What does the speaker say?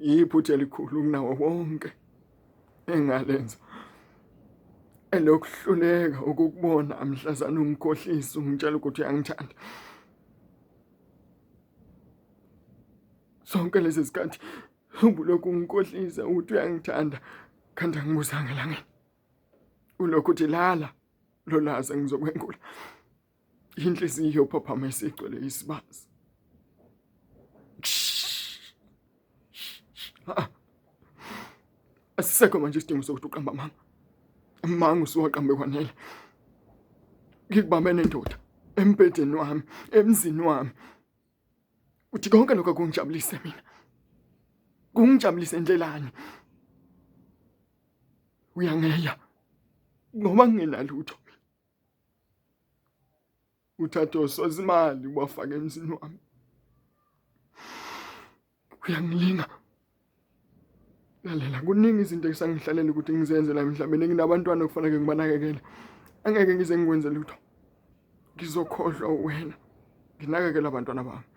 Iphutha elikhulu kunawo wonke engalenza elokuhluleka ukukubona mhlazane ungikhohlisa ungitshela ukuthi uyangithanda. Sonke lezi zikhathi ubulokhu ungikhohlisa ukuthi uyangithanda kanti angibuzanga elangeni. Ulokhu uthi lala lolaza ngizokwengula. Inhliziyo phaphama isigcwele isibazi. Asisekho manje isidingo sokuthi uqamba amanga. Amanga usuwaqambe kwanele. Ngikubambe nendoda embhedeni wami, emzini wami. Uthi konke lokho kungijabulise mina. Kungijabulise ndlelani? Uyangeya ngoba ngingenalutho mina. Uthathe osozimali ubafake emzini wami. Uyangilinga. Lalela, kuningi izinto ekusangihlalele ukuthi ngizenze la emhlabeni. Nginabantwana okufanele ngibanakekele. Angeke ngize ngikwenze lutho. Ngizokhohlwa wena. Nginakekele abantwana bami.